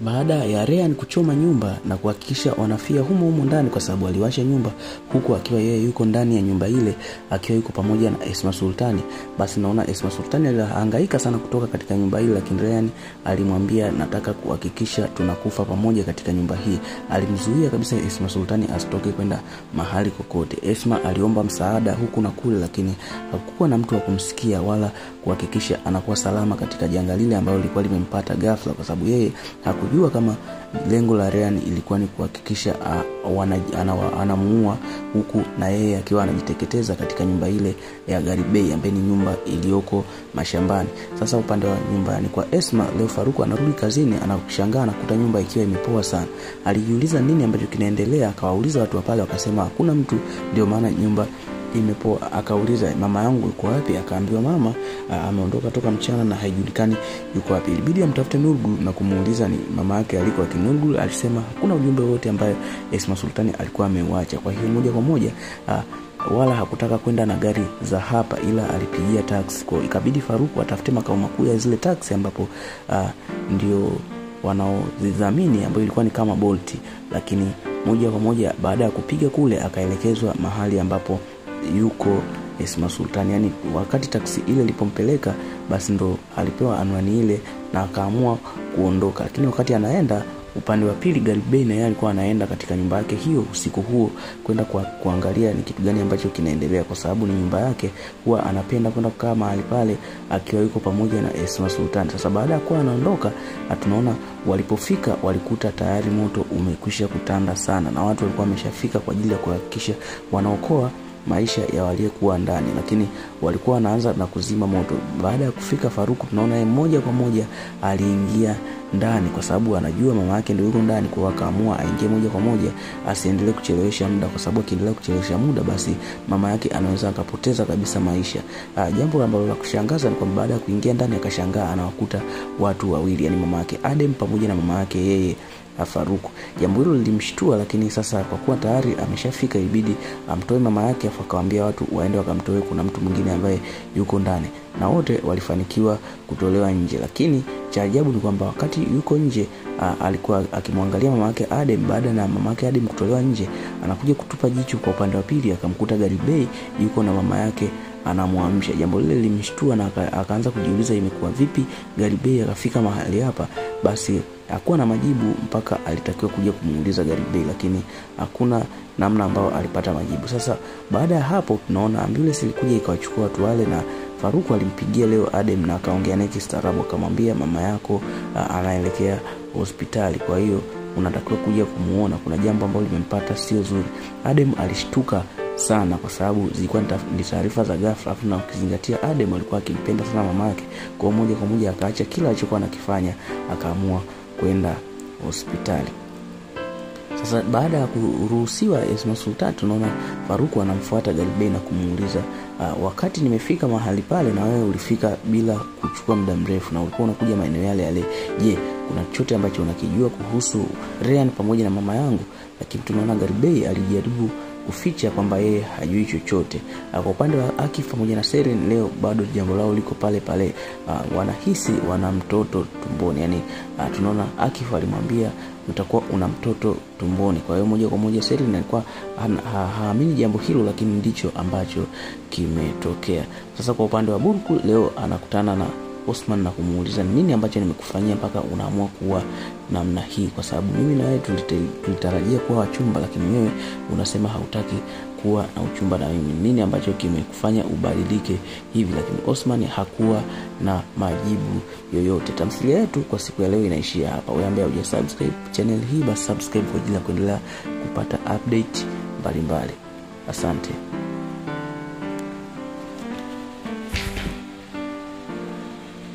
Baada ya Ryan kuchoma nyumba na kuhakikisha wanafia humo humo ndani, kwa sababu aliwasha nyumba huku akiwa yeye yuko ndani ya nyumba ile akiwa yuko pamoja na Esma Sultani, basi naona Esma Sultani alihangaika sana kutoka katika nyumba ile, lakini Ryan alimwambia nataka kuhakikisha tunakufa pamoja katika nyumba hii. Alimzuia kabisa Esma Sultani asitoke kwenda mahali kokote. Esma aliomba msaada huku na kule, lakini hakukuwa na mtu wa kumsikia wala kuhakikisha anakuwa salama katika janga lile ambalo lilikuwa limempata ghafla, kwa sababu yeye hakujua kama lengo la Ryan ilikuwa ni kuhakikisha anamuua huku na yeye akiwa anajiteketeza katika nyumba ile ya Garibei ambayo ni nyumba iliyoko mashambani. Sasa upande wa nyumbani kwa Esma, leo Faruku anarudi kazini, anashangaa anakuta nyumba ikiwa imepoa sana. Alijiuliza nini ambacho kinaendelea, akawauliza watu wa pale, wakasema hakuna mtu, ndio maana nyumba imepoa. Akauliza mama yangu yuko wapi? Akaambiwa mama ameondoka toka mchana na haijulikani yuko wapi. Ilibidi amtafute Nurgul na kumuuliza ni mama yake aliko, lakini Nurgul alisema hakuna ujumbe wote ambaye Esma Sultani alikuwa ameuacha. Kwa hiyo moja kwa moja wala hakutaka kwenda na gari za hapa, ila alipigia taxi. Kwa ikabidi Faruku atafute makao makuu ya zile taxi ambapo ndio wanaozidhamini, ambayo ilikuwa ni kama Bolt. Lakini moja kwa moja baada ya kupiga kule akaelekezwa mahali ambapo yuko Esma Sultani. Yani wakati taksi ile ilipompeleka, basi ndo alipewa anwani ile na akaamua kuondoka. Lakini wakati anaenda upande wa pili, Garibei na yeye alikuwa anaenda katika nyumba yake hiyo usiku huo kwenda kuangalia ni kitu gani ambacho kinaendelea, kwa sababu ni nyumba yake, huwa anapenda kwenda kukaa mahali pale akiwa yuko pamoja na Esma Sultani. Sasa baada ya kuwa anaondoka, tunaona walipofika walikuta tayari moto umekwisha kutanda sana na watu walikuwa wameshafika kwa ajili ya kuhakikisha wanaokoa maisha ya waliyekuwa ndani, lakini walikuwa wanaanza na kuzima moto. Baada ya kufika Faruku, tunaona yeye moja kwa moja aliingia ndani, kwa sababu anajua mama yake ndio yuko ndani, kwa akaamua aingie moja kwa moja asiendelee kuchelewesha muda, kwa sababu akiendelea kuchelewesha muda basi mama yake anaweza akapoteza kabisa maisha. Jambo ambalo la kushangaza ni kwamba baada ya kuingia ndani akashangaa anawakuta watu wawili, yani mama yake Adem pamoja na mama yake yeye Faruku. Jambo hilo lilimshtua, lakini sasa kwa kuwa tayari ameshafika ibidi amtoe mama yake, afu akawaambia watu waende wakamtoe, kuna mtu mwingine ambaye yuko ndani, na wote walifanikiwa kutolewa nje. Lakini cha ajabu ni kwamba wakati yuko nje alikuwa akimwangalia mama yake Adem. Baada na mama yake Adem kutolewa nje, anakuja kutupa jicho kwa upande wa pili, akamkuta Garibei yuko na mama yake anamuamsha. Jambo lile lilimshtua na akaanza kujiuliza imekuwa vipi Garibei akafika mahali hapa. Basi hakuwa na majibu mpaka alitakiwa kuja kumuuliza Garibei, lakini hakuna namna ambayo alipata majibu. Sasa baada ya hapo tunaona ambulance ilikuja ikawachukua watu wale, na Faruku alimpigia leo Adem na akaongea naye kistaarabu, akamwambia mama yako anaelekea hospitali, kwa hiyo unatakiwa kuja kumuona, kuna jambo ambalo limempata sio zuri. Adem alishtuka sana kwa sababu zilikuwa ni taarifa za ghafla, afu na ukizingatia Adem alikuwa akimpenda sana mama yake, kwa moja kwa moja akaacha kila alichokuwa anakifanya akaamua kwenda hospitali. Sasa baada ya kuruhusiwa Esma Sultani, tunaona Faruku anamfuata Garibei na kumuuliza wakati nimefika mahali pale na wewe ulifika bila kuchukua muda mrefu na ulikuwa unakuja maeneo yale yale, je, kuna chochote ambacho unakijua kuhusu Ryan pamoja na mama yangu? Lakini tunaona Garibei alijaribu kuficha kwamba yeye hajui chochote. Kwa upande wa Akif pamoja na Seren, leo bado jambo lao liko pale pale. Wanahisi wana mtoto tumboni. Yani tunaona Akif alimwambia utakuwa una mtoto tumboni. Kwa hiyo moja kwa moja Seren alikuwa haamini jambo hilo, lakini ndicho ambacho kimetokea. Sasa kwa upande wa Burku, leo anakutana na Osman na kumuuliza nini ambacho nimekufanyia mpaka unaamua kuwa namna hii, kwa sababu mimi na wewe tulitarajia kuwa wachumba, lakini wewe unasema hautaki kuwa na uchumba na mimi, nini ambacho kimekufanya ubadilike hivi? Lakini Osman hakuwa na majibu yoyote. Tamthilia yetu kwa siku ya leo inaishia hapa. Wewe ambaye hujasubscribe channel hii, basi subscribe kwa ajili ya kuendelea kupata update mbalimbali. Asante.